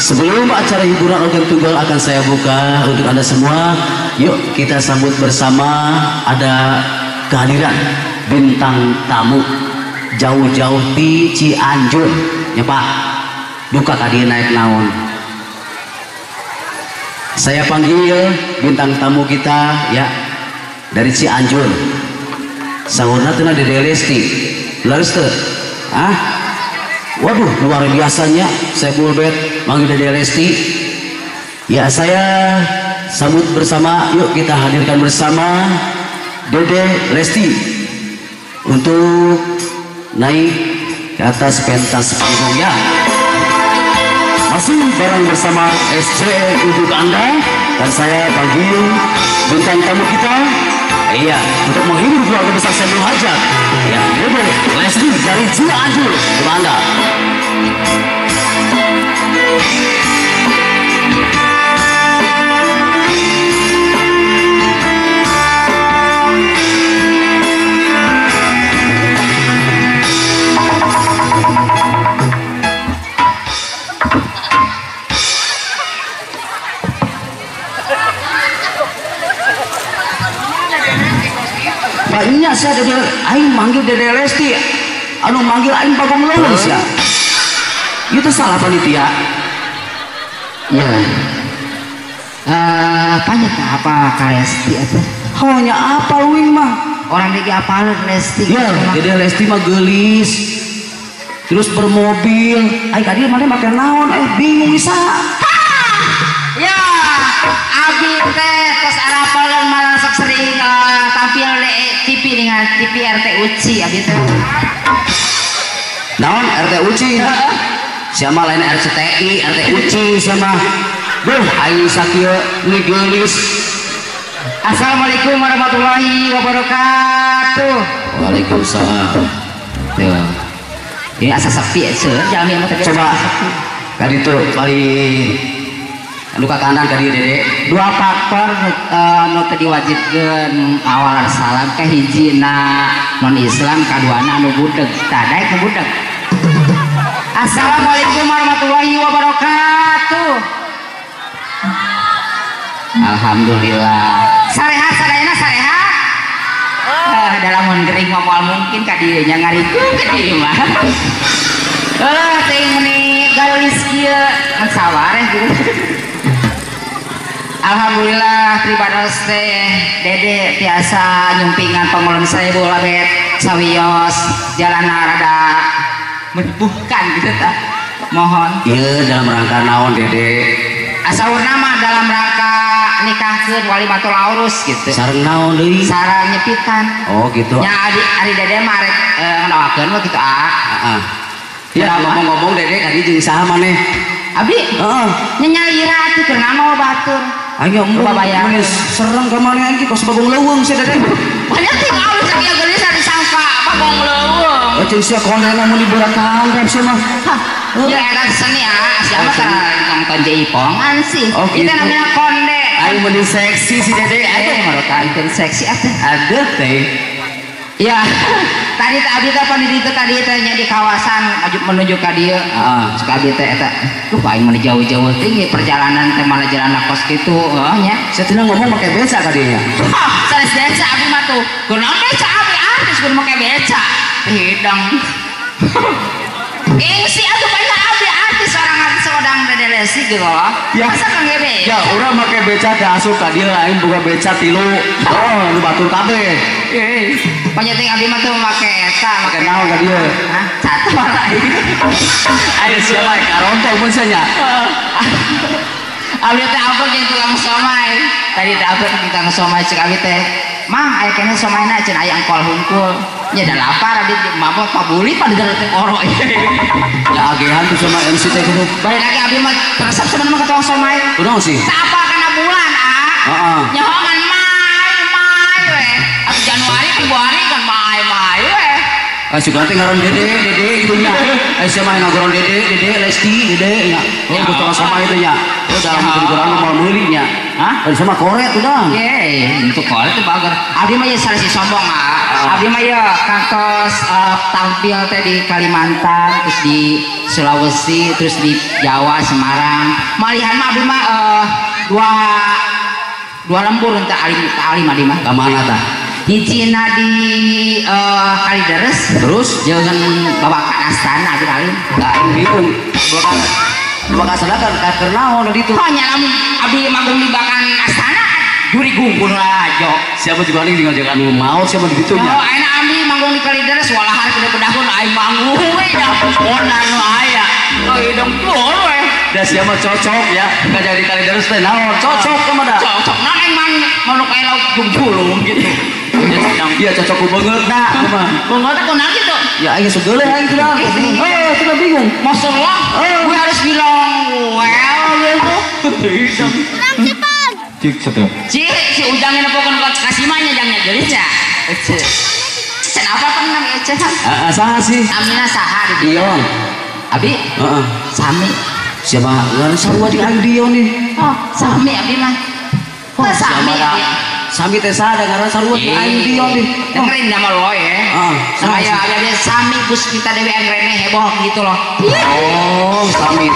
Sebelum acara hiburan organ tunggal akan saya buka untuk Anda semua, yuk kita sambut bersama ada kehadiran bintang tamu jauh-jauh di Cianjur. Ya Pak, duka tadi naik naon. Saya panggil bintang tamu kita ya dari Cianjur. Sahurna teu Dede Lesti. Leres teu? Ah? Waduh, luar biasanya saya kulbet manggil Dede Lesti. Ya, saya sambut bersama, yuk kita hadirkan bersama Dede Lesti untuk naik ke atas pentas panggung ya. Masih bareng bersama SC untuk Anda dan saya panggil bintang tamu kita. Iya, untuk menghibur keluarga besar Saiful Hajat. Ya, Dede Lesti dari Cianjur untuk Anda. Banyak saya Dede, aing manggil Dede Lesti, anu manggil aing Bagong Leuweung sia. Itu salah panitia. Ya. Banyak apa Kak Lesti atuh? Hanya apa wing mah? Orang lagi apa Lesti? Ya, Dede Lesti mah geulis. Terus bermobil, aing ka dieu mah make naon bingung bisa. Ya, abi teh tos arapaleun malah sok sering tampil di TV dengan TV RT Uci abi teh. Naon RT Uci? Siapa lain RCTI, RT Uci sama. Duh, aing sakieu geulis. Assalamualaikum warahmatullahi wabarakatuh. Waalaikumsalam. Tuh. Ini asa sepi seueur jalmi mah teh. Coba. Kali itu paling luka kanan tadi Dede. Dua faktor nu teu diwajibkeun awal salam ka hijina non Islam kaduana anu budeg. Tah daek nu budeg. Assalamualaikum warahmatullahi wabarakatuh. Alhamdulillah. Sarehat sadayana sarehat. Dalam mun gering mah moal mungkin ka dieu nya ngarikung ka dieu mah. Teuing meuni geulis kieu mun sawareh gitu. Alhamdulillah pribados teh Dede tiasa nyumpingan pangulun seribu labet sawios jalana rada menyembuhkan gitu tah. Mohon. Iya dalam rangka naon Dede? Asaurna mah dalam rangka nikahkeun walimatul aurus gitu. Sareng naon deui? Sareng nyepitan. Oh gitu. Nya ari Dede mah rek ngadoakeun mah kitu ah. Heeh. Ya ngomong-ngomong Dede kadi jeung saha maneh? Abi? Heeh. Nya nyalira atuh keur nama batur. Ayo mah serem ka maneh aing kos Bagong Leuweung sia Dede. Banyak ting alus sakieu geulis disangka Bagong Leuweung. Oh jeung sia kondena mun diburakan sia mah. Ya eta seni ah, siapa tah nonton jaipongan sih. Oh, gitu. Itu namanya konde. Aing meni seksi si Dede. Aduh marokan seksi atuh. Aduh teh. Ya, tadi teh abi teh pan di ditu tadi teh nya di kawasan menuju ka dieu. Heeh. Cek abi teh eta. Duh aing meni jauh-jauh tinggi perjalanan teh malah jalan kos kitu heuh nya. Saya teh ngomong make beca ka dieu nya. Hah, sanes beca abi mah tuh. Kunaon beca abi artis kudu make beca. Hidang. Gengsi atuh banyak abdi artis orang artis odang Dede Lesti gitu loh. Ya. Masa kang gebe? Ya, urang make beca teh asup ka dieu aing boga beca tilu. Oh, nu batur kabeh. Heeh. Panyeting abdi mah tuh make eta, make naon ka dieu? Hah? Catur. Ayo siapa karontol mun sia nya. Abdi teh ampun jeung tukang somai. Tadi teh ampun jeung tukang somai cek abdi teh. Mang aya keneh somaina cenah aya engkol hungkul. Nya da lapar abdi mabok pabuli pada teh oro. Ya agehan tuh sama MC teh kudu. Balik lagi abdi mah resep sebenarnya mah ka tukang somai. Kunaon sih? Saapa kana bulan ah. Heeh. Nyaho ngan mai mai we. Atuh Januari Februari kan mai mai we. Ah sugan teh ngaran Dede, Dede gitu nya. Sia mah ngagoron Dede, Dede Lesti, Dede nya. Oh, tukang somai itu nya. Oh, dalam goreng mau meuli nya. Hah? Sama koret udah. Ye, untuk koret itu bager. Abdi mah ya salah si sombong ah. Abdi mah ya kantos tampil teh di Kalimantan, terus di Sulawesi, terus di Jawa, Semarang. Malihan mah abdi mah dua lembur entah alim abdi mah. Ka mana tah? Hijina di Kalideres. Terus jangan babakan astana abdi alim. Lah bingung. Babakan astana kan keur naon di ditu? Oh nya lamun abdi manggung di bakan astana juri gungkun lah jo. Siapa juga aling tinggal jaga anu maot siapa di ditu nya. Oh ayeuna abdi manggung di Kalideres walahar kudu bedahun aing manggung we dah. Onan nu aya. Oh hidung tuh we. Da siapa cocok ya ka jadi Kalideres teh naon cocok mah da. Cocok naon aing mang manuk aya lauk jungjulung gitu. Iya cocok ku beungeut na mah. Beungeut teh kunaon gitu? Ya aing geus aing teh. Oh, sudah bingung. Masalah, gue harus bilang well gitu. Cik satu. Cik si Ujangnya pokoknya kasih mahnya jangnya gelisnya. Ece. Kenapa kan namanya Ece? Heeh, saha sih? Amina saha di Dion. Abi? Heeh. Sami. Siapa? Ngaran sarua jeung aing Dion nih. Oh, Sami abi mah. Oh, Sami. Sami teh saha da ngaran sarua jeung aing Dion nih. Dengerin nama lo ya. Heeh. Sama ya abi Sami Puspita Dewi Anggreni heboh gitu loh. Oh, Sami.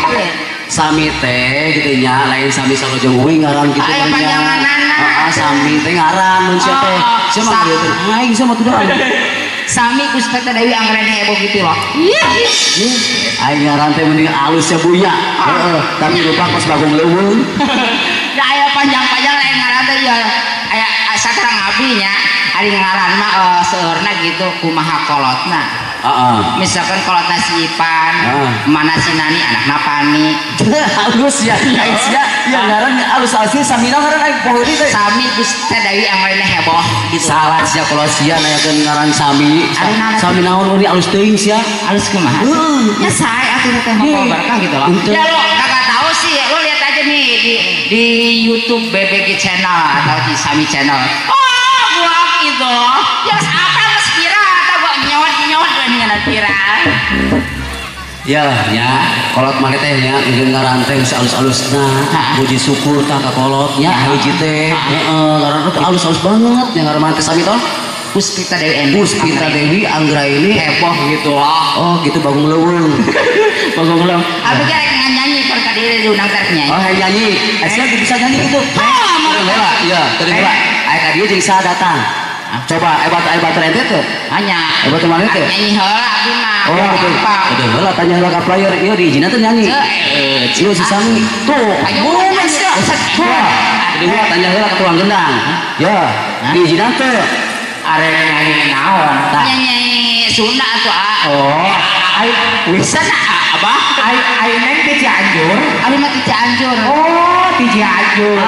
Sami teh gitu nya lain sami sarua jeung uing ngaran kitu aya panjanganana. Heeh, Sami teh ngaran mun sia teh. Sia mah kieu aing sia mah tuh. Sami Puspita Dewi Anggreni heboh gitu loh. Aing ngaran teh mending alus nya buya. Heeh, tapi lupa kos bagong leuweung. Da aya panjang-panjang lain ngaran teh ya aya saterang abdi nya ari ngaran mah seueurna gitu kumaha kolotna. Heeh. Misalkan kolotna si Ipan, mana si Nani anakna Pani. Halus ya, aing sia ya ngaran alus asli Samina ngaran aing poho deui teh. Sami Puspita Dewi Anggreni heboh gitu. Salah sia kalau sia nanyakeun ngaran Sami. Sami naon euy alus teuing sia. Alus kumaha? Ya sae atuh teh mah berkah gitu loh. Ya lo kagak tahu sih, lo lihat aja nih di YouTube BBG Channel atau di Sami Channel. Oh, gua gitu. Ya apa geus viral atau gua nyot-nyot dengan viral. Ya, nya kolot mah teh nya jeung ngaran teh geus alus-alusna. Puji syukur tah ka kolot nya hiji teh. Heeh, ngaran teh alus-alus banget nya ngaran teh Sami toh. Puspita Dewi Puspita Dewi Anggraini heboh gitu loh. Oh, gitu bagong leuweung. Bagong leuweung. Abi ge rek nyanyi per ka diri diundang teh nyanyi. Oh, hayang nyanyi. Sia bisa nyanyi gitu. Oh, heula. Iya, tadi heula. Aya ka dieu jeung saha datang? Coba hebat ente teh. Hanya. Hebat mana teh? Nyanyi heula abdi mah. Oh, betul. Betul heula tanya heula ka player, ieu diizinan teh nyanyi. Ieu si Sami. Tuh, bunga sia. Tadi heula tanya heula ka tukang gendang. Ya, diizinan teh. Arek nyanyi naon? Nyanyi Sunda atuh ah. Oh, ai bisa apa? Ai neng di Cianjur. Abi mah di Cianjur. Oh, di Cianjur.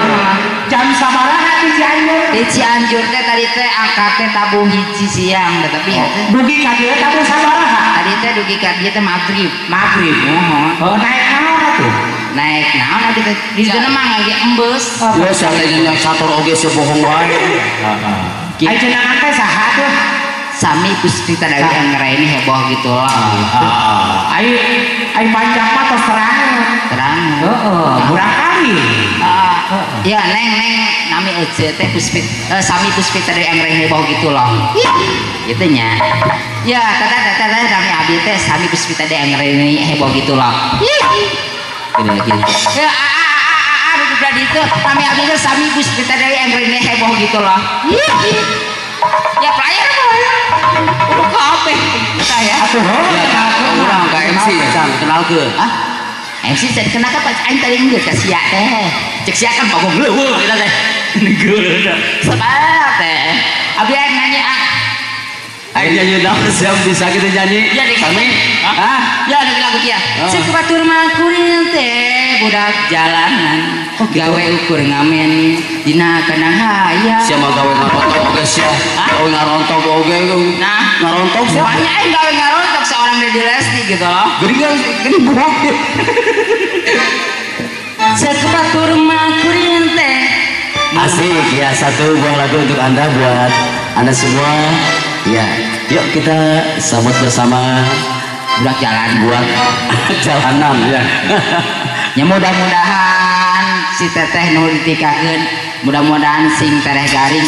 Jam sabaraha di Cianjur? Di Cianjur teh tadi teh angkat teh tabuh hiji siang tetapi ya teh. Dugi ka dieu tabuh sabaraha? Tadi teh dugi ka dieu teh magrib. Magrib. Heeh. Oh, naik naon atuh? Naik naon abdi teh? Di dieu mah ngage embus. Ya sia teh nyanyi sator oge sia bohong wae. Heeh. Ai cenah teh saha tuh? Sami Puspita Dewi Anggreni heboh gitu loh. Ai ai panjang mah tos terang. Terang. Heeh, murah kali. Ya neng neng nami Ece teh Puspita Sami Puspita Dewi Anggreni heboh gitu loh. Gitu nya. Ya tata tata nami abdi teh Sami Puspita Dewi Anggreni heboh gitu loh. Gini lagi. Ya udah itu nami abdi teh Sami Puspita Dewi Anggreni heboh gitu loh. Ya player udah kabeh kita ya. Atuh urang ka MC can kenalkeun. Hah? MC can kenal ka aing tadi geus ka sia teh. Cek sia kan bagong leuweung kita teh. Sebab teh. Abi aing nyanyi ah. Aing nyanyi naon siap bisa kitu nyanyi? Ya Sami. Hah? Ya ada lagu kia. Cek batur mah kuring teh budak jalanan. Gawe ukur ngamen dina kana hayang. Sia mah gawe ngarontok oge sia. Gawe ngarontok oge. Nah, ngarontok sia. Banyak aing gawe ngarontok seorang Dedi Lesti gitu loh. Geuning geuning bohong. Cek batur mah kuring teh. Asik ya, satu buah lagu untuk Anda buat Anda semua. Ya, yuk kita sambut bersama buat jalan buat jalanan ya. Ya mudah-mudahan si teteh nu ditikakeun Mudah-mudahan sing tereh garing.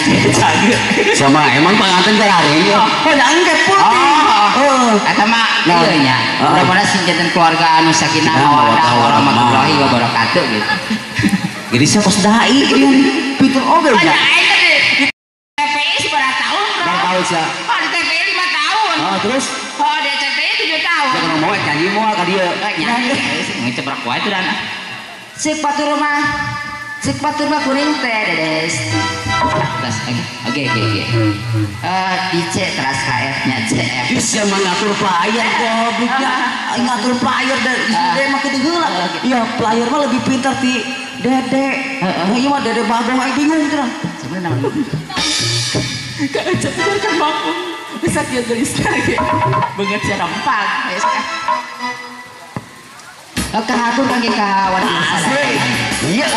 Sama emang pengantin garing. Oh, engke putih. Oh, eta mah ieu nya. Mudah-mudahan sing janten keluarga anu sakinah mawaddah warahmatullahi wabarakatuh gitu. Jadi saya kos dai ieu pinter oge nya. Di TPI sabaraha tahun, Bro? Tahun sia. Oh, di TPI 5 tahun. Oh, terus? Oh, di CTI 7 tahun. Jangan mau nyanyi moal ka dieu. Nyanyi ngecebrek wae tuh dan. Cik batur mah. Cik batur mah kuring teh dedes. Oke. Di C teras KF nya CF. Bisa mah ngatur player gobloknya. Ngatur player dari Dede mah kitu heula. Iya, player mah lebih pintar ti Dede. Heeh, ieu mah Dede Bagong aing bingung cenah. Sebenarnya naon? Ka Ecep kan bangun. Bisa kieu gelis lagi. Beungeut sia rempak. Oke, hatur kangge ka warga sadaya. Iya.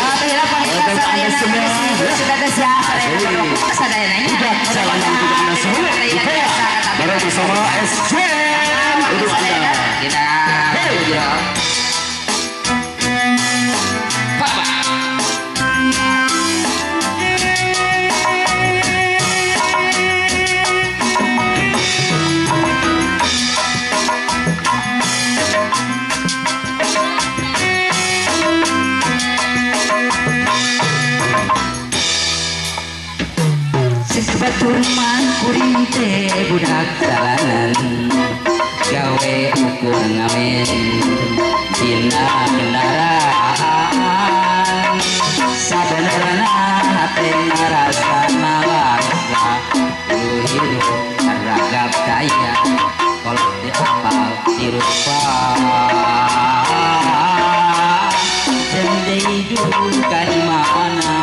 Bareng bersama SCM untuk Anda. Kita Batur mah kuring teh budak jalanan gawe ukur ngamen dina kendaraan sabenerna hate ngarasa nalangsa lu hirup ragap daya kolot teu apal dirupa jeung deui duka di mana.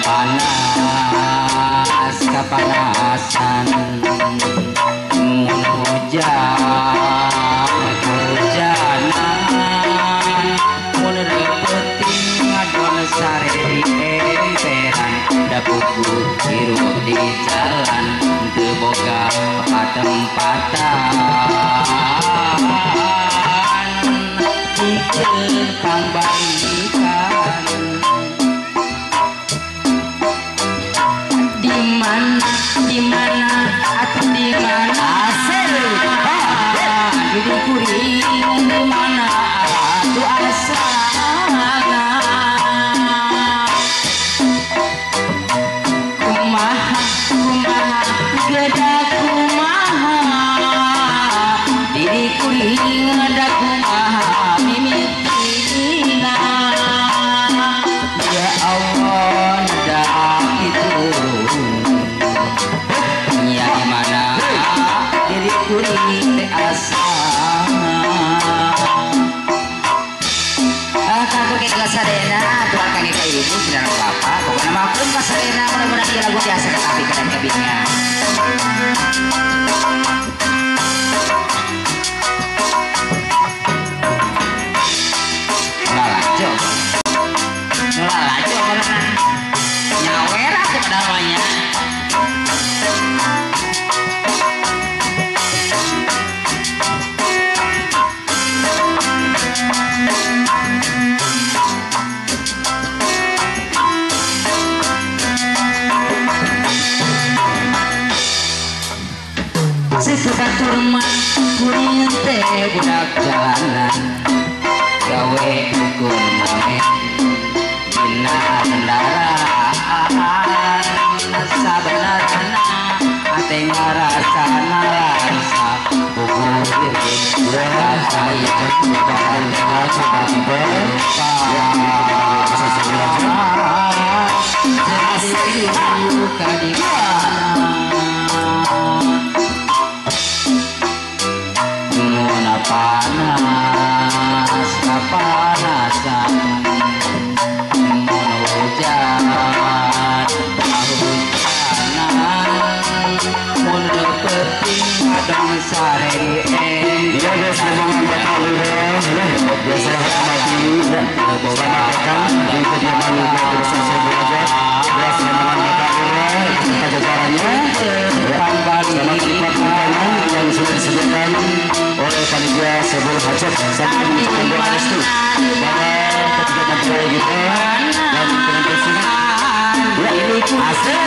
Panas kapanasan mun hujan hujanan mun reupeting ngadon sare di emperan da puguh hirup di jalan teu boga patempatan pikeun pangbaikan. Di mana atau di mana asal diri kuring di mana atuh asalna kumaha kumaha geda kumaha diri kuring da kumaha mimitina ya Allah da itu ya di mana diri kuring teh asana. Katur ke kasadayana atuh kangge ka ibu saudara bapak pokona maklum kasadayana mudah-mudahan ieu lagu tiasa katapi ka dan kabingan. Lalajo. Lalajo beneran. Nyawer atuh padahal mah nya. Batur mah kuring teh budak jalanan gawe ukur ngamen dina kendaraan sabenerna hate ngarasa nalangsa puguh panas kapanasan mun hujan hujanan mun peuting ngadong sare di Iya guys, ngomongin bapak lurah ya, biasa hormati selamat datang di kediaman Desa Belajar. Ya, selamat bapak lurah beserta jajarannya. Selamat menikmati makanan yang sudah disediakan oleh panitia Sebul Hajat. Sambil mengucapkan doa restu. Dan dengan bersih. Asik.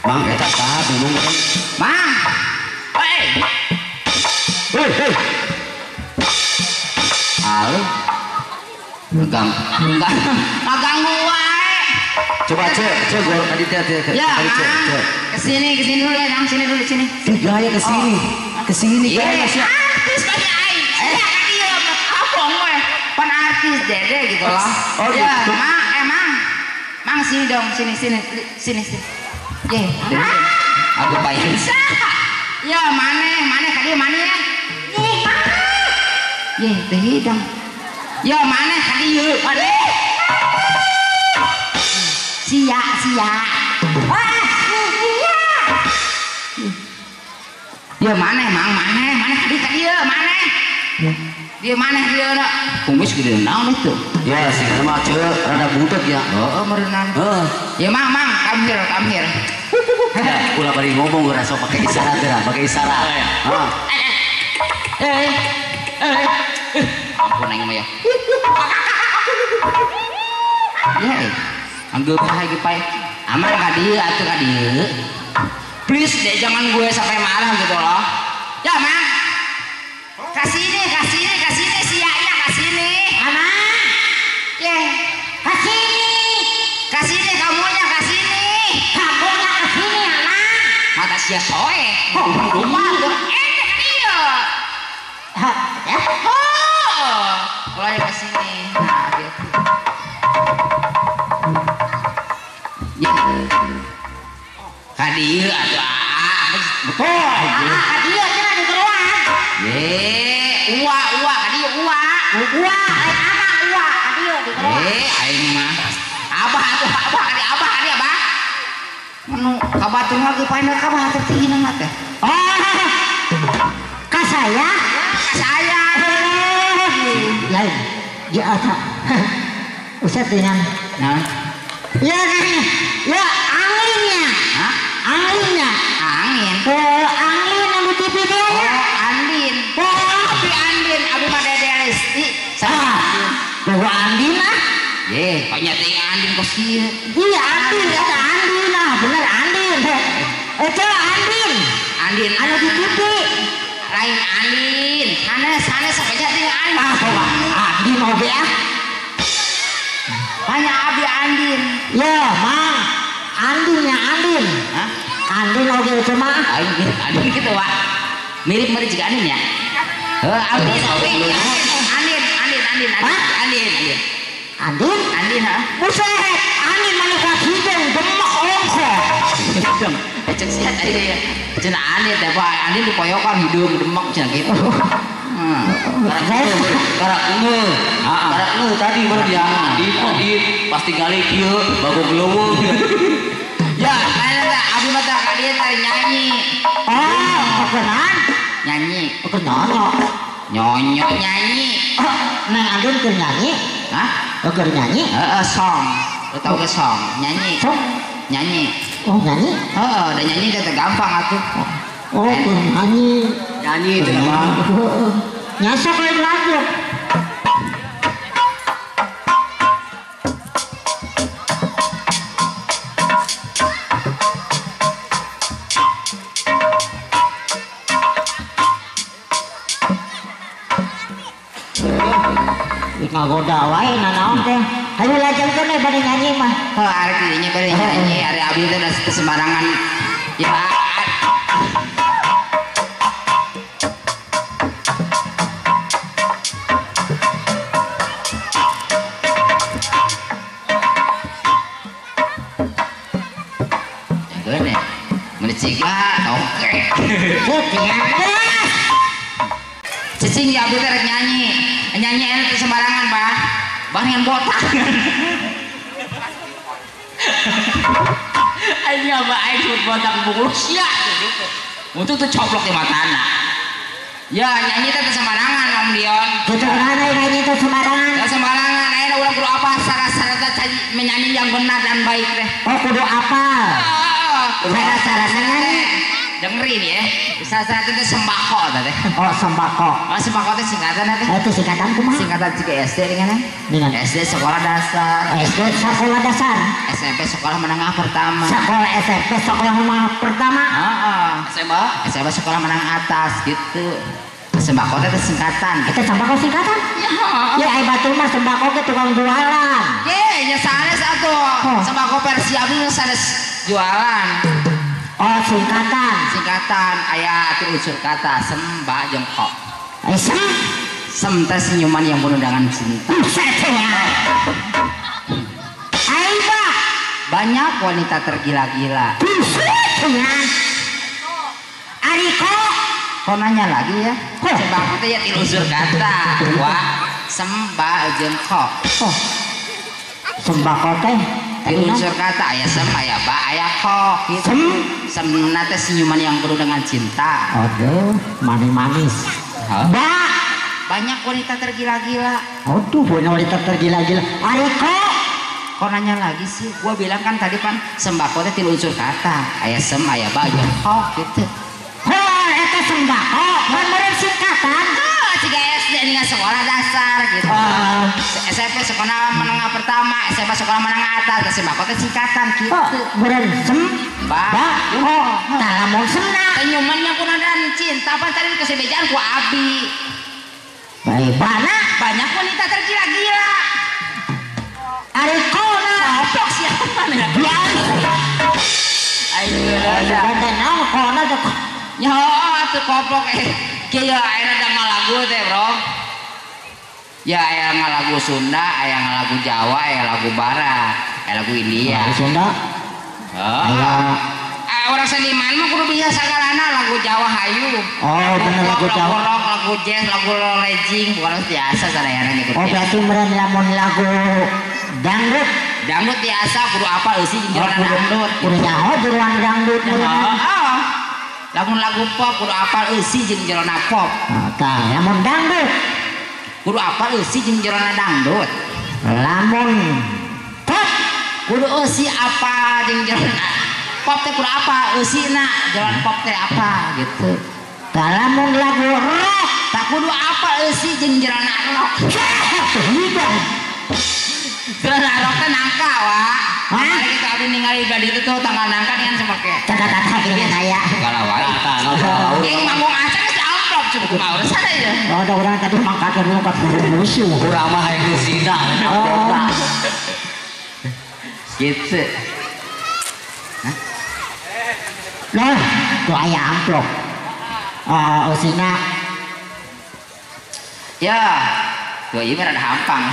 Bang, eta saha bingung kan? Bang. Hei. Hei, hei. Halo. Gang. Ganggu wae. Coba cek gua tadi teh. Ya, kesini dulu ya, Kang, sini dulu sini. Gaya kesini. Kesini gaya sia. Artis banyak aing. Ya, ieu kapong we. Pan artis dede gitu loh. Oh, ya, gitu. Mang, emang. Mang sini dong, sini sini sini sini. Ye, aku bayar. Ya, maneh ka dieu maneh ya. Ye, teh hidang. Ya, maneh ka dieu, maneh. Sia, sia. Ah, sia. Ya, maneh, mang, maneh ka dieu, maneh. Dia maneh dieu na. Kumis gede naon itu? Ya, sih mah ceu rada budak ya. Heeh, meureunan. Heeh. Ya, mang, mang, come here, come here. Ya, ulah bari ngomong ora sok pakai isyarat geura, pakai isyarat. Heeh. Ampun aing mah ya. Ya, anggeup pae ge pae. Aman ka dieu atuh ka dieu. Please deh jangan gue sampai marah gitu loh. Ya, Mang. Kasih ini, kasih ini, kasih ini sianya kasih ini. Aman. Ye, kasih ini. Kasih ini kamunya kasih ini. Kamunya kasih ini, Aman. Mata sia soe. Rumah dia. Hah, ya. Oh, mulai ke sini. Nah, gitu. Ya. Ka dieu atuh aa. Betul. Ah, ka dieu cenah dikeluar. Ye, ua ua ka dieu ua. Ua, lain abah ua ka dieu dikeluar. Aing mah. Abah atuh abah ka dieu abah ka dieu abah. Menu ka batur mah geus paena ka batur teh inang teh. Oh. Ka saya? Ka saya. Lain. Di atas. Ustaz dengan. Nah. Ya, ya anginnya. Hah? Anginnya. Angin. Oh, angin anu TV teh. Oh, Andin. Oh, abi Andin, abi mah Dede Lesti. Ah, bahwa Andin ah. Ye, banyak ting Andin kok sih. Iya, Andin, kata Andin ah, bener Andin. Itu Andin. Andin anu di TV. Lain Andin. Sanes, sanes sampai jadi Andin. Ah, coba. Andin oge ah. Banyak abi Andin. Ya, Mang. Andinnya Andin. Hah? Andin oge itu mah. Aing Andin gitu, Pak. Mirip-mirip juga Andin ya? Heuh, Andin oge. Andin, Andin, Andin, Andin. Andin, Andin. Andin? Andin, ha? Buset, Andin manusia hidung demek ongko. Hidung. Cek sia tadi ya. Cenah Andin teh, Pak. Andin dipoyokan hidung demek cenah gitu. Karak nge. Karak nge tadi baru dia. Andin, Andin pasti kali kieu bagong leuweung. Ya, mana teh abi mah teh ka dieu teh nyanyi. Oh, kekenan. Nyanyi. Kekenan. Nyonyo nyanyi. Oh, Neng Andin keur nyanyi? Hah? Oh, keur nyanyi? Heeh, song. Lo tau ke song? Nyanyi. Song? Nyanyi. Oh, nyanyi? Heeh, udah nyanyi teh gampang atuh. Oh, keur nyanyi. Nyanyi teh mah. Nyasok lain lagu. Ngagoda wae nanaon teh. Hayu lajengkeun we bade nyanyi mah. Heuh, ari dieu nya bade nyanyi, ari abdi teh da sembarangan. Ya. Jagoan ya. Mun ciga oke. Oke. Cicing ya abdi teh rek nyanyi. Nyanyi enak teh sembarangan, Bah. Bah dengan botak. Aing apa aing sebut botak bungkus sia gitu. Untuk tuh coplok di matana. Ya nyanyi teh sembarangan Om Dion. Gitu kan nyanyi teh sembarangan. Ya sembarangan ayeuna urang kudu apa syarat-syarat menyanyi yang benar dan baik teh. Oh kudu apa? Syarat-syarat nyanyi. Dengerin ya. Syarat-syarat itu sembako teh. Oh sembako. Oh sembako teh singkatan teh. Itu singkatan kumaha? Singkatan jika SD dengan dengan SD sekolah dasar. SD sekolah dasar. SMP sekolah menengah pertama. Sekolah SMP sekolah menengah pertama. Heeh. SMA? SMA sekolah menengah atas gitu. Sembako teh singkatan. Itu sembako singkatan? Ya. Ya ai batur mah sembako ke tukang jualan. Ye, nya sanes atuh. Sembako versi abdi sanes jualan. Oh singkatan. Singkatan aya atuh unsur kata sembah jeung kok. Sem. Sem teh senyuman yang penuh dengan cinta. Aiba. Banyak wanita tergila-gila. Ariko. Kok nanya lagi ya? Sembako teh ya tilu unsur kata. Wah, sembah jeung kok. Oh. Sembako teh tilu unsur kata aya sem, aya ba, aya kok gitu. Sem. Sem teh senyuman yang penuh dengan cinta. Aduh, manis-manis. Ba. Banyak wanita tergila-gila. Aduh, banyak wanita tergila-gila. Ariko. Kok nanya lagi sih? Gua bilang kan tadi pan sembako teh tilu unsur kata. Aya sem, aya ba, aya kok gitu. Heuh, eta sembako, mun meureun singkatan. Heuh, ciga SD dengan sekolah dasar gitu. SMP sekolah menengah pertama, SMA sekolah menengah atas, sembako teh singkatan gitu. Oh, meureun sem, ba, oh, tah lamun semna. Senyuman yang penuh dengan cinta, pan tadi kesebejaan ku abi. Baik, bana banyak wanita tergila-gila. Arikona coplok siapa nih? Ayo ada naon kona teh. Ya atuh koplok kieu aya da ngalagu teh, Bro. Ya aya ngalagu Sunda, aya ngalagu Jawa, aya lagu Barat, aya lagu India. Lagu Sunda? Heeh. Orang seniman mah kudu bisa sagalana lagu Jawa hayu. Oh, bener lagu Jawa. Lagu rock, lagu jazz, lagu lejing, bukan biasa sadayana ngikutin. Oh, berarti meureun lamun lagu dangdut. Dangdut biasa kudu apa eusi jeung jerona dangdut. Kudu nyaho jeroan dangdut meureun. Heeh. Lamun lagu pop kudu apal eusi jeung jerona pop. Tah, lamun dangdut kudu apal eusi jeung jerona dangdut. Lamun pop kudu eusi apa jeung jerona pop teh kudu apa eusina jalan pop teh apa gitu. Tah lamun lagu rock tak kudu apa eusi jeung jerona rock. Jerona rock teh nangka wa. Mari kita abdi ningali badi itu tuh tanggal nangka dengan semake. Tata-tata geuningan aya. Segala wae. Jeung manggung acan geus amplop cukup kumaha urusan aya. Oh, da urang tadi mangkat dulu ka musuh. Urang mah hayang disina. Oh. Gitu. Nah, tuh aya amplop. Oh, usina. Ya. Tuh ieu mah rada hampang.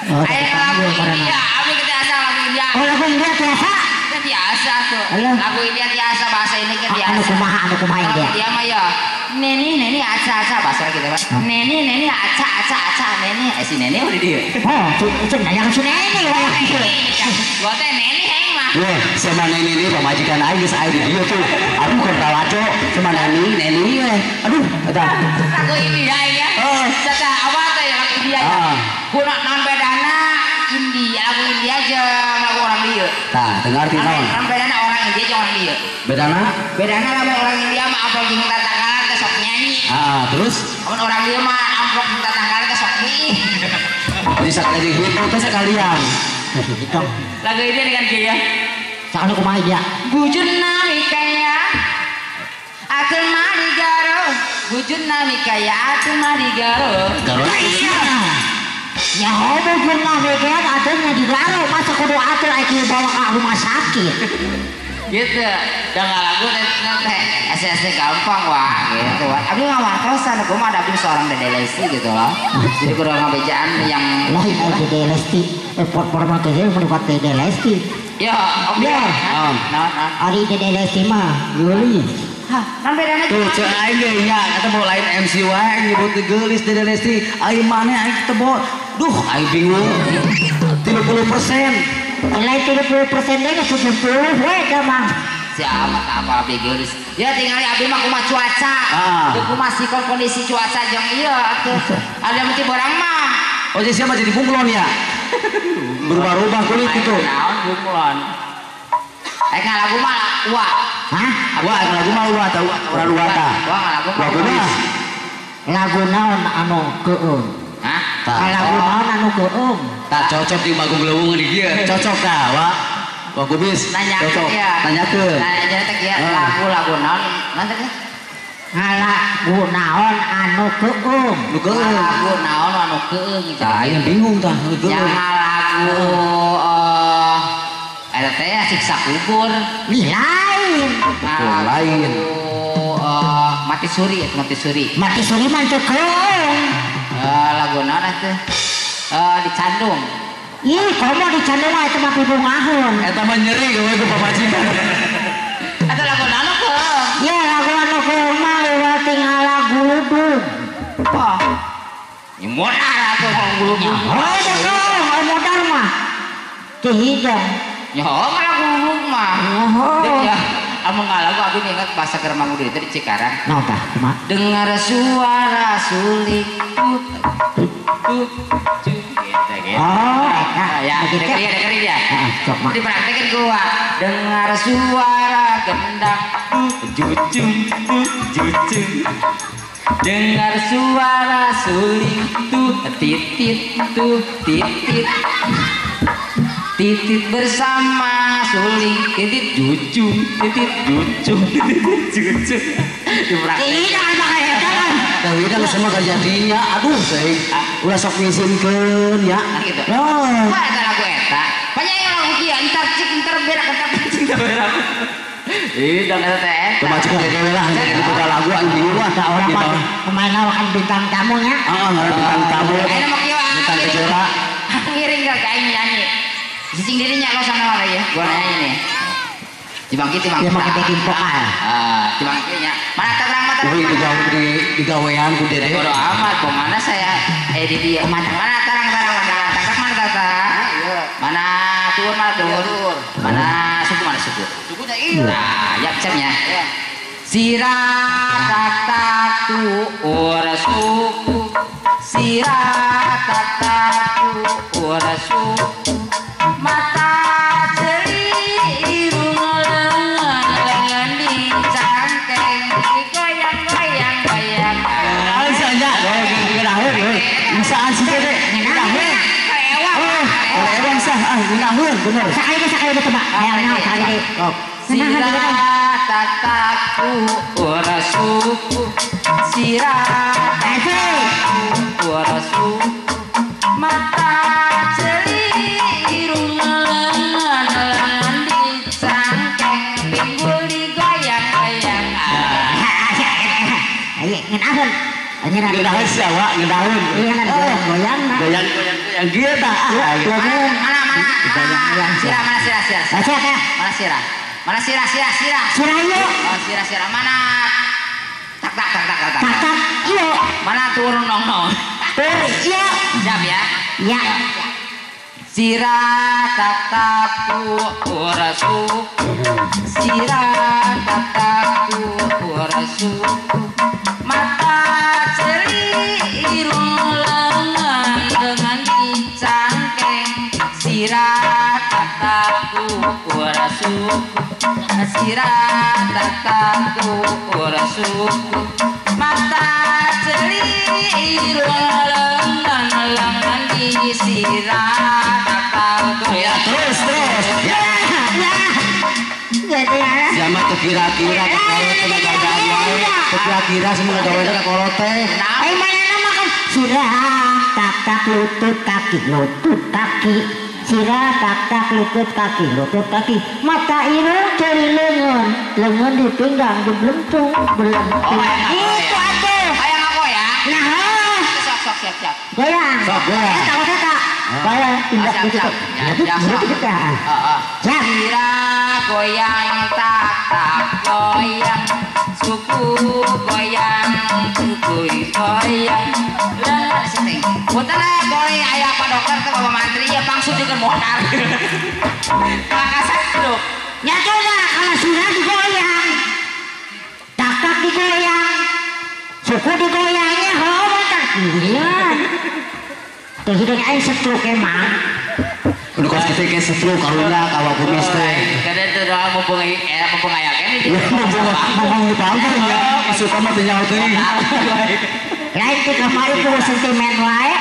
Aya lagu India, abdi teh biasa lagu India. Oh, lagu India biasa. Teh biasa tuh. Lagu India biasa, bahasa ini kan biasa. Anu kumaha India? Lagu India mah ya. Neni neni aca aca bahasa gitu Pak. Neni neni aca aca aca neni. Eh si neni udah dia. Oh, cek nanya si neni wae. Gua teh neni heng mah. Weh, sama neni ini pamajikan aing geus aya di dieu tuh. Aduh keur talaco sama neni neni we. Aduh, eta. Lagu India ya. Tata apa teh lagu India ya? Kuna naon bedana India, lagu India jeung lagu orang dieu. Tah, teu ngarti naon. Naon bedana orang India jeung orang dieu? Bedana? Bedana lamun orang India mah amplop jeung tatanggalan teh sok nyanyi. Ah, terus? Lamun orang dieu mah amplop jeung tatanggalan teh sok nyiih. Jadi sakali hitung teh sekalian. Hitung. Lagu India dengan kieu ya. Sakanu kumaha ieu? Bujur nami kaya atur mari garo. Bujur nami kaya atur mari garo. Garo. Ya bujur nami kaya aturnya di garo, masa kudu atur aya bawa ka rumah sakit. Gitu. Dan lagu teh ese gampang wah gitu. Abdi ngawartosan gua mah ada abdi seorang Dede Lesti gitu loh. Jadi kudu ngabejaan yang lain Dede Lesti. Pot-pot teh merupakan Dede Lesti. Ya, om. Ya. Nah. Ari Dede Lesti mah geulis. Hah, kan bedana tuh cek aing ge nya eta mau lain MC wae nyebut geulis Dede Lesti. Aing maneh aing tebo. Duh, aing bingung. 30%. Nilai 30% deh 70 we da mah. Siapa apa abdi geulis. Ya tinggal abdi mah kumaha cuaca. Teu kumaha sikon kondisi cuaca jeung ieu atuh. Ada mesti borang mah. Oh, jadi siapa jadi bunglon ya? Berubah-ubah kulit itu. Naon bunglon? Eh ngalagu mah wa. Hah? Wa ngalagu mah wa tahu urang wa ta. Wa ngalagu mah. Lagu naon anu keung? Hah? Lagu naon anu keung? Tak cocok di Bagong Leuweung di dieu. Cocok tah, wa. Wa Kubis. Cocok. Nanyakeun. Nanya teh kieu lagu-lagu naon? Naon teh? Ngalagu naon anu keung? Nu keung. Lagu naon anu keung? Tah aing bingung tah nu keung. Yang lagu eta teh siksa kubur. Ih lain. Lain. Mati suri eta mati suri. Mati suri mah teu keung. Lagu naon atuh? Dicandung. Ih, komo dicandung mah eta mah pibungaheun. Eta mah nyeri gawe ku pamajikan. Eta lagu naon keung? Ya lagu anu keung mah lewat tinggal lagu ludung. Wah. Nyemodar atuh nguludung. Oh, keung, modar mah. Teu hidung. Nyaho ngalagu ludung mah. Ya, amun ngalagu abdi ingat bahasa keur Mang Udin teh di Cikarang. Naon tah kumaha? Dengar suara suling tut tut gitu gitu. Oh, eta. Ya, dengerin ya. Heeh, sok mah. Dipraktekin gua. Dengar suara gendang jucung jucung. Dengar suara suling tut titit tut titit. Titit bersama suling titit jucung titit jucung titit jucung. Dipraktekin. Iya, eta kan. Tah ieu semua kajadinya. Aduh, saya ulah sok ngizinkeun ya. Gitu. Oh. Wah, eta lagu eta. Banyak yang lagu kieu entar cik entar berak entar cik entar berak. Ih, dong eta teh. Coba cek dewe lah dibuka lagu aing bingung lah. Tah urang mah kemana kan bintang tamunya. Heeh, bintang tamu. Ayeuna mah kieu bintang kejora. Ngiring ka aing nyanyi. Cicing dirinya lo sana lah ya. Gua nyanyi nih. Dibangkit dibangkit. Ya make backing vokal. Dibangkitnya. Mana terang mata. Wih, di gawean ku Dede. Bodo amat, kok mana saya di dia. Mana terang terang mana tangkap mana tata. Mana tur mana tur. Mana suku mana suku. Sukunya iya. Nah, ya siapnya. Sirah tak tak tuur suku. Sirah tak tak tuur suku. Mata jeli irung lengan lengan dicangkeng digoyang goyang goyang. Bisa nya, bisa sih Dede. Ngenaheun. Ewang sah, ah ngenaheun bener. Sakali deui coba. Hayang naon sakali deui. Sirah tak tak tuur suku. Sirah tak tuur suku. Mata jeli irung lengan lengan dicangkeng pinggul digoyang-goyang. Ayo ngenaheun. Ngenaheun sia wa ngenaheun. Iya kan goyang-goyang. Goyang-goyang kieu tah. Mana mana mana. Sirah mana sirah sirah. Mana sirah? Mana sirah sirah sirah. Sirah ieu. Oh sirah sirah mana? Tak tak tak tak tak. Tak tak ieu. Mana turun nong nong. Iya. Siap ya? Ya. Sirah tak tak tuur suku. Sirah tak tak tuur suku. Mata jeli irung lengan dengan dicangkeng. Sirah tak tak tuur suku. Sirah tak tak tuur suku. Mata jeli irung lengan lengan disirah tak tak tuur. Ya terus terus. Ya ya. Jadi ya. Siapa tuh kira-kira kira-kira semua gawe ka kolot teh. Ai mana mah kan sirah tak tak lutut kaki lutut kaki. Sirah tak tak lutut kaki lutut kaki. Mata irung jeli lengan lengan di pinggang dibelentung belentung. Itu atuh. Hayang aku ya. Nah. Sok sok siap siap. Goyang. Sok goyang. Eta eta. Goyang tindak gitu. Gitu. Heeh. Sirah goyang tak tak goyang. Suku goyang, suku goyang. Lah sini. Punten boleh aya Pak Dokter teh Bapak Mantri ya langsung juga modar. Maka satu. Nyatuna kalau surah digoyang. Tak digoyang. Suku digoyangnya heuh bentar. Iya. Teh hidung aing stroke emang. Udah kos kita kayak stroke karunya kawa kumis teh. Kada teu doa mumpung mumpung aya keneh di. Mumpung dipanggil ya. Suka mah teu nyaho teuing. Lain teh kamari kudu sentimen wae.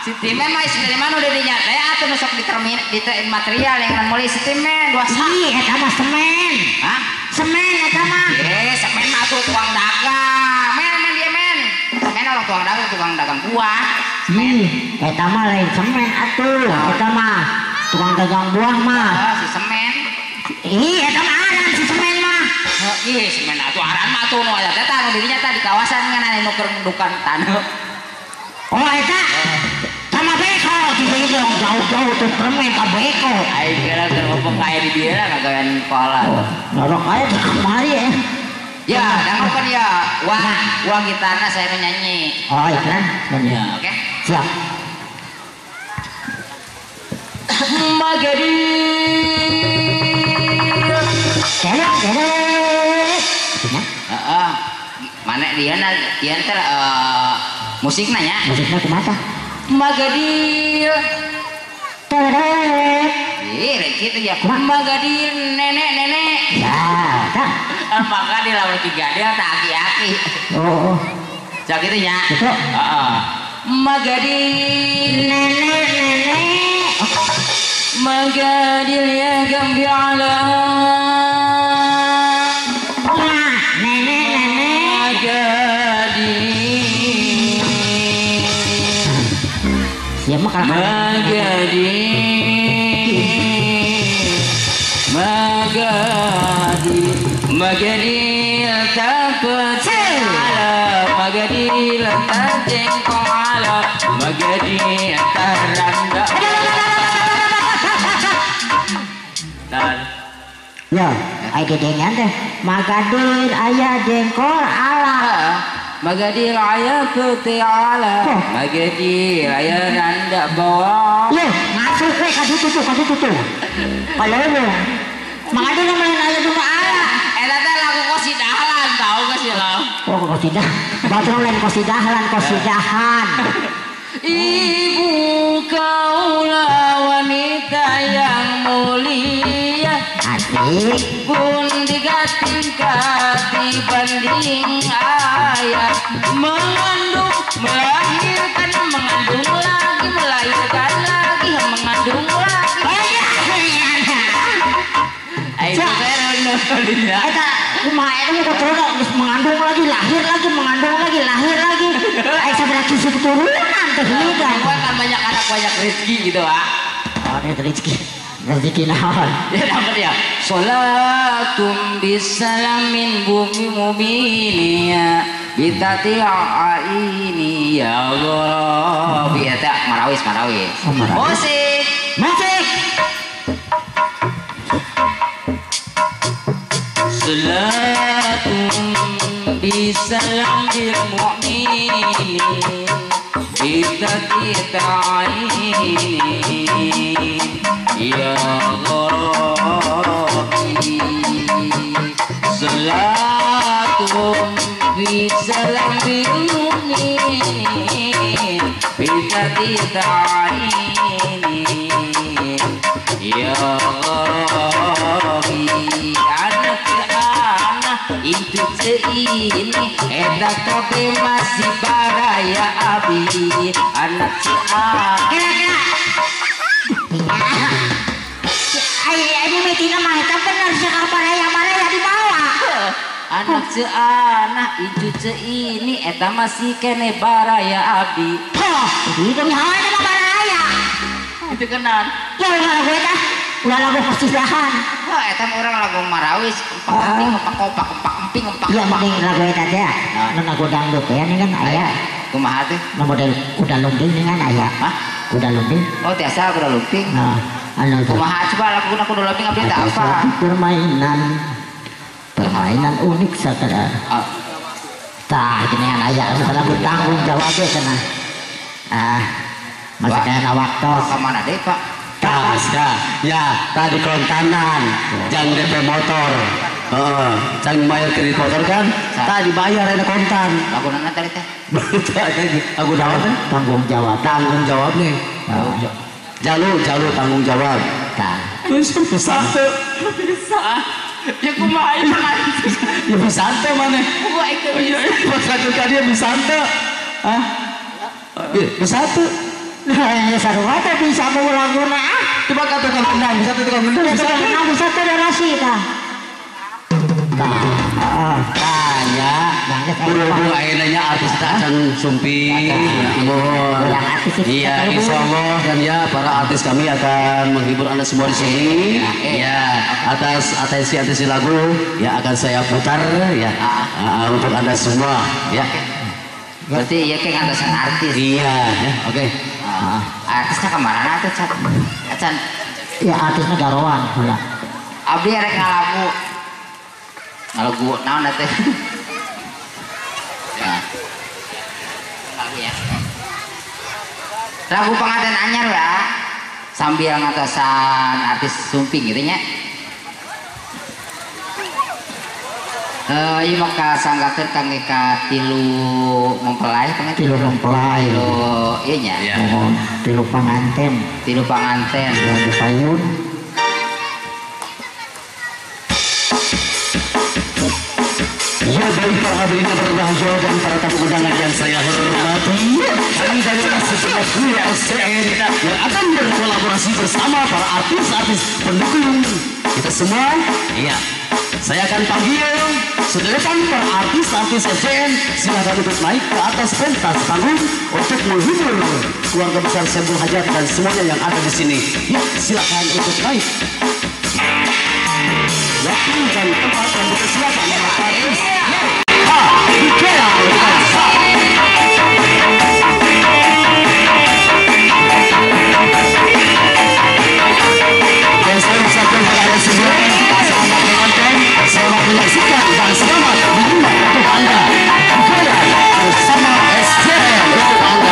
Sentimen mah sentimen udah dinyata ya atuh nu sok ditermin di material yang mulai sentimen dua sak. Ih eta mah semen. Hah? Semen eta mah. Eh semen mah atuh tukang dagang. Men men dia men. Semen orang tukang dagang buah. Semen. Eta mah lain semen atuh. Eta mah tukang dagang buah mah. Si semen. Ih eta mah aran si semen mah. Ih semen atuh aran mah atuh nu aya teh nu dirinya teh di kawasan ngan anu keur dukan taneuh. Oh eta sama beko di hidung jauh-jauh tuh permen ka beko. Aing kira keur ngomong aya di dieu lah ngagawean pola. Norok aya di kamari ya. Ya, dangukeun ya. Wah, wah gitarna saya nyanyi. Oh, iya kan? Ya, oke. Siap. Magadir. Kelek, kelek. Heeh. Mana dia na dia teh musikna nya. Musikna kumaha? Magadir. Teret. Ih, kitu ya. Magadir nenek-nenek. Ya, tah. Maka di lawan tiga dia tak aki-aki. Oh. Cak kitu nya. Gitu. Heeh. Magadir nenek-nenek. Magadir ya gambi ala. Wah, nenek-nenek. Magadir. Ya mah kalau Magadir. Magadir. Magadir takut ala. Magadir tajengkong ala. Magadir taranda. Dan ya, ai gedengan teh Magadir aya jengkol ala. Magadir aya putih ala. Magadir aya randa bawah. Ye, ngasuh we ka ditu tuh, ka ditu tuh. Paleureung. Magadir mah lain aya dua ala. Eta teh lagu kosidahlan tau geus sih lo. Oh, kosidah. Batur lain kosidahlan, kosidahan. Ibu kaulah wanita yang mulia. Asik. Pun digating-gati banding ayah. Mengandung, melahirkan, mengandung lagi, melahirkan lagi, mengandung lagi. Eta kumaha eta mah kuturuna geus mengandung lagi, lahir lagi, mengandung lagi, lahir lagi. Ai sabaraha cucu keturunan teh hidang. Kan banyak anak banyak rezeki gitu, Pak. Oh, rezeki. Rezeki naon? Ya dapat ya. Sholatum bisalamin bumi mubinia bitati aini ya Allah. Bi eta marawis marawis. Oh, marawis. Musik. Musik. Sholatum bisalam bil mu'minin bitati aini ya Rabbi. Salatum bisalam bil mu'minin bitati aini ya Rabbi. Anak anak itu ini eta kabe masih baraya abi anak si a kira-kira ai ini metina mah eta bener sia baraya baraya dibawa anak si anak itu ini eta masih kene baraya abi. Oh, itu nyawa eta mah baraya itu kenan ya ulah lagu eta ulah lagu kosidahan. Wah, eta mah urang lagu marawis empak emping empak opak empak emping empak. Iya mending lagu eta teh. Nu lagu dangdut ya ini kan aya. Kumaha teh? Nu model kuda lumping ini kan aya. Hah? Kuda lumping. Oh, tiasa kuda lumping. Nah, anu kumaha coba lagu kuda lumping abdi teh apa? Permainan. Permainan unik sakadar. Tah geningan aya lagu tanggung jawab ge cenah. Ah, masa kena waktu. Ka mana deui, Pak? Tas ya, tadi kontanan, jangan DP motor. Heeh, jangan bayar kredit motor kan? Tadi bayar ada kontan. Lagu tadi teh. Lagu naon teh? Tanggung jawab. Tanggung jawab nih. Jalur tanggung jawab. Tah. Bisa teu. Bisa. Ya kumaha ieu mah. Ya bisa teu maneh. Gua itu bisa. Pas lanjut ka dia bisa teu. Hah? Bisa teu. Ya sarua teh bisa mau laguna. Coba ka tukang gendang, bisa teu tukang gendang? Bisa bisa teu darasi tah. Tanya berhubung akhirnya artis acan sumping. Iya, insya Allah dan ya para artis kami akan menghibur Anda semua di sini. Ya, atas atensi-atensi lagu ya akan saya putar ya untuk Anda semua ya. Berarti ya kayak ngatasan artis. Iya, ya, oke. Artisnya kemana tuh, Can? Acan. Ya artisnya garoan pula. Abdi rek ngalagu. Ngalagu naon teh? Ya. Lagu ya. Lagu pengantin anyar ya. Sambil ngatasan artis sumping gitu nya. Ieu maka sanggakeun kangge ka tilu mempelai pengantin. Tilu mempelai. Tilu ieu nya. Tilu panganten. Tilu panganten. Di payun. Ya, baik para hadirin yang berbahagia dan para tamu undangan yang saya hormati, kami dari segenap kru SCN yang akan berkolaborasi bersama para artis-artis pendukung kita semua. Iya, saya akan panggil sederetan para artis-artis SCN, silakan untuk naik ke atas pentas panggung untuk menghibur keluarga besar Sembul Hajat dan semuanya yang ada di sini. Ya, silakan untuk naik. Waktu dan tempat yang dipersilakan artis. Dan saya ucapkan kepada Anda semua, selamat menonton, selamat menyaksikan, dan selamat menyimak untuk Anda. Goyang bersama SCN untuk Anda.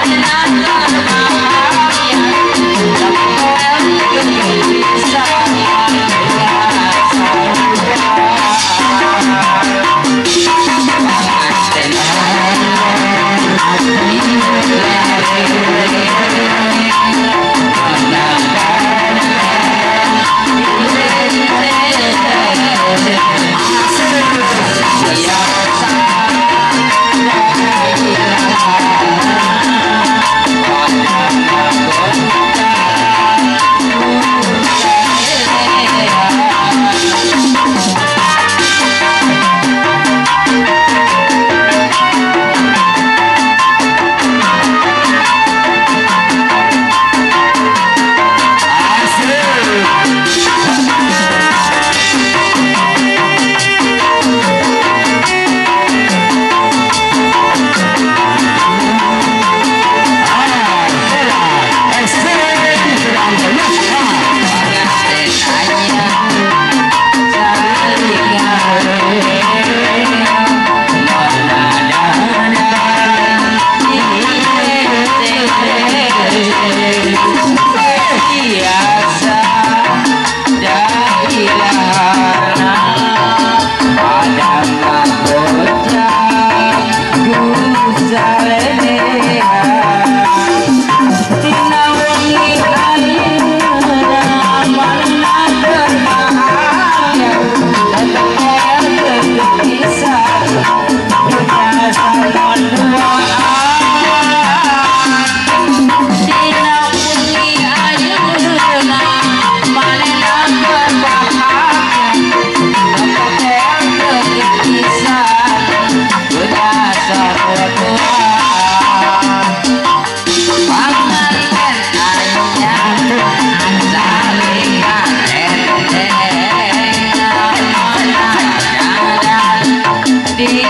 Yeah.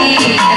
lagi.